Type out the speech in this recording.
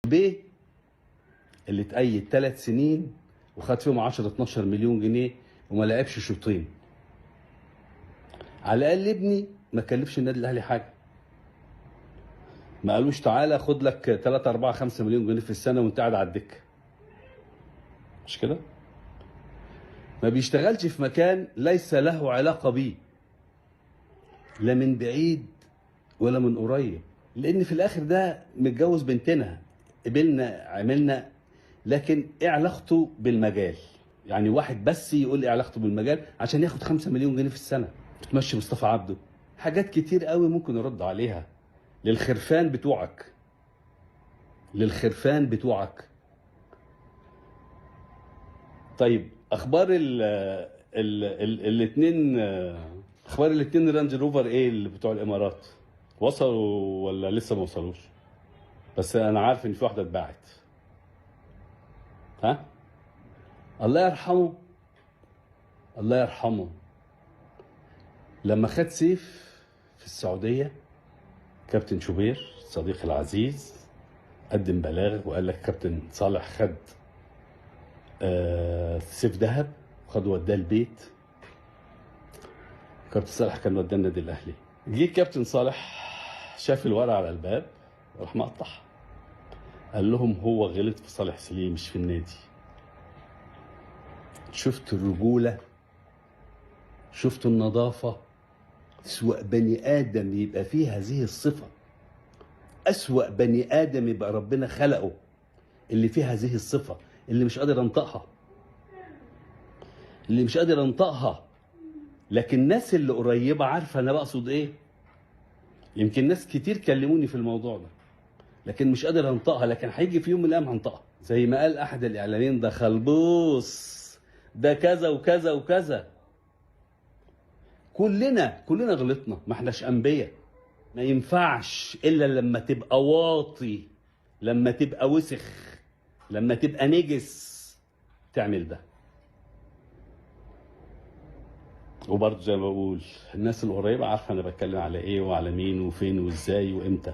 بيه اللي اتأيد 3 سنين وخد فيهم 10 12 مليون جنيه وما لعبش شوطين. على الاقل ابني ما كلفش النادي الاهلي حاجة، ما قالوش تعالى خد لك 3 4 5 مليون جنيه في السنة وانت قاعد على الدكة، مش كده؟ ما بيشتغلش في مكان ليس له علاقة بيه، لا من بعيد ولا من قريب، لان في الاخر ده متجوز بنتنا، قبلنا عملنا، لكن ايه علاقته بالمجال؟ يعني واحد بس يقول ايه علاقته بالمجال عشان ياخد 5 مليون جنيه في السنة؟ بتمشي مصطفى عبده. حاجات كتير قوي ممكن نرد عليها للخرفان بتوعك، للخرفان بتوعك. طيب اخبار ال ال ال الاثنين، اخبار الاثنين رانج روفر ايه اللي بتوع الامارات، وصلوا ولا لسه ما وصلوش؟ بس انا عارف ان في واحدة اتباعت. ها، الله يرحمه، الله يرحمه، لما خد سيف في السعودية كابتن شوبير صديقي العزيز قدم بلاغ وقال لك كابتن صالح خد سيف ذهب وخد وداه البيت. كابتن صالح كان وداه النادي الاهلي. جه كابتن صالح شاف الورقة على الباب راح مقطعها، قال لهم هو غلط في صالح سليم مش في النادي. شفت الرجولة؟ شفت النظافة؟ أسوأ بني آدم يبقى فيه هذه الصفة، أسوأ بني آدم يبقى ربنا خلقه اللي فيه هذه الصفة، اللي مش قادر أنطقها، اللي مش قادر أنطقها. لكن الناس اللي قريبة عارفة أنا بقصد إيه. يمكن ناس كتير كلموني في الموضوع ده لكن مش قادر أنطقها، لكن هيجي في يوم من الأيام هنطقها. زي ما قال أحد الإعلاميين ده خلبوص، ده كذا وكذا وكذا. كلنا غلطنا، ما احناش أنبياء. ما ينفعش إلا لما تبقى واطي، لما تبقى وسخ، لما تبقى نجس تعمل ده. وبرضه زي ما بقول الناس القريبة عارفة أنا بتكلم على إيه وعلى مين وفين وإزاي وإمتى.